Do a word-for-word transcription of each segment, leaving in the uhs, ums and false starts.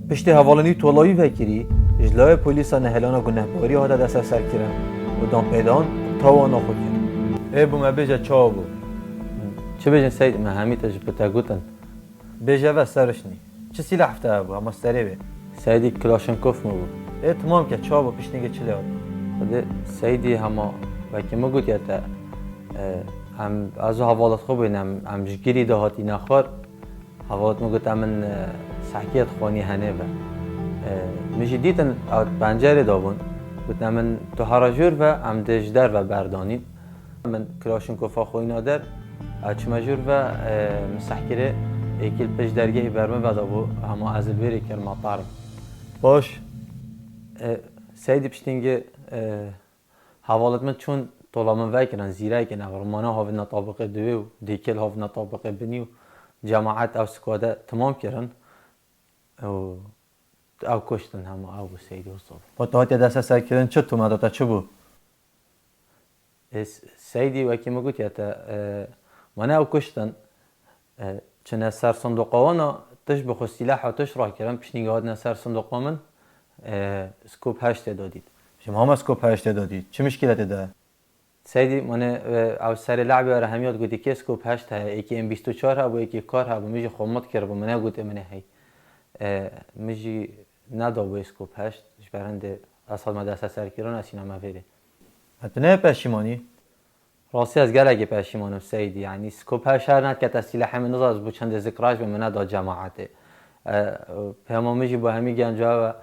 Piştî hevalên wî tola wî vekirî, ji layê polîsan nehêlana gunehbarî hate desteserkirin û danpêdan tawana xwe kir. Ê bo me bêje çawa bû? Çi bêjin Seyîd, me hemî te ji bi te gotin. Bêje ve serişnî. Çi sîlah te hebû, hema serê wê? Seydî Kilaşinkov min bû. Ê, timam ke, çawa bû, piştîngê çi lê hat? Xwedê Seydî hema wekî min gotiye te, e, em, ez û hevalêt xwe bûn, em, em ji girî de hatîne xwar. Hevalêt min got, em in, e, sehkiyê dixwanî henê ve. E, min jî dîtin, ew pencerê de bûn. Got, em in tu here jûr ve, em dê ji derve berdanîn. Min Kilaşinkova xwe îna der, ew çime jûr ve, e, min sehkirê êkî li pêş dergehê ber min ve de bû, hema ez li vêrê kirime tarif. Baş. E, Seydî piştîngê, e, hevalêt min çûn tola min vekirin, zîrekin, ev rimana havîna tabiqê duwê û dêkê li havîna tabiqê binî û cemaet ew squadê timam kirin û ew kuştin hema ew û Seydî û Sof. Xwe tu hatiye desteserkirin, çi tûme da te, çi bû? Ê, S-, Seydî wekî min gotiye te, e, mane ew kuştin, e, çine ser sindoqa wan a, tişt bi xwe sîlah û tişt rakirin, piştî hatine ser sindoqa min, e, skop heştê da dît. Ji hema skop heştê da dît. Çi mişkîletê de? Seydî, mane, e, ew serê lehbê were hemiya digotî kê skop heşt heye, êkî M bîst û çar hebû, êkî kar hebû, min jî xwe mit kiribû, min negotê min ê hey. E, min jî nedabû ê skop heşt, ji ber hindê ez hatime desteserkirin, ez çîname vêrê. E, tu ne peşîmanî? Rastî ez gelekî peşîman im Seydî, yanî skop heşt her nedikete sîlehê min, niza ez bû çendê zikraj be min neda cemaetê. E, peyama min jî bo hemî genca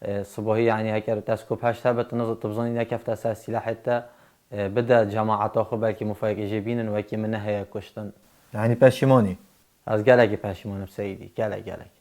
ev e, e, sibahî, yanî heker te skop heşt hebe, tu niza, tu bizanî nekefte ser sîlehê te, e, bide cemaeta xwe, belkî mufayekê jê bînin, wekî min neheye kuştin. Yanî peşîmanî? Ez gelekî peşîman im Seydî, gelek, gelek.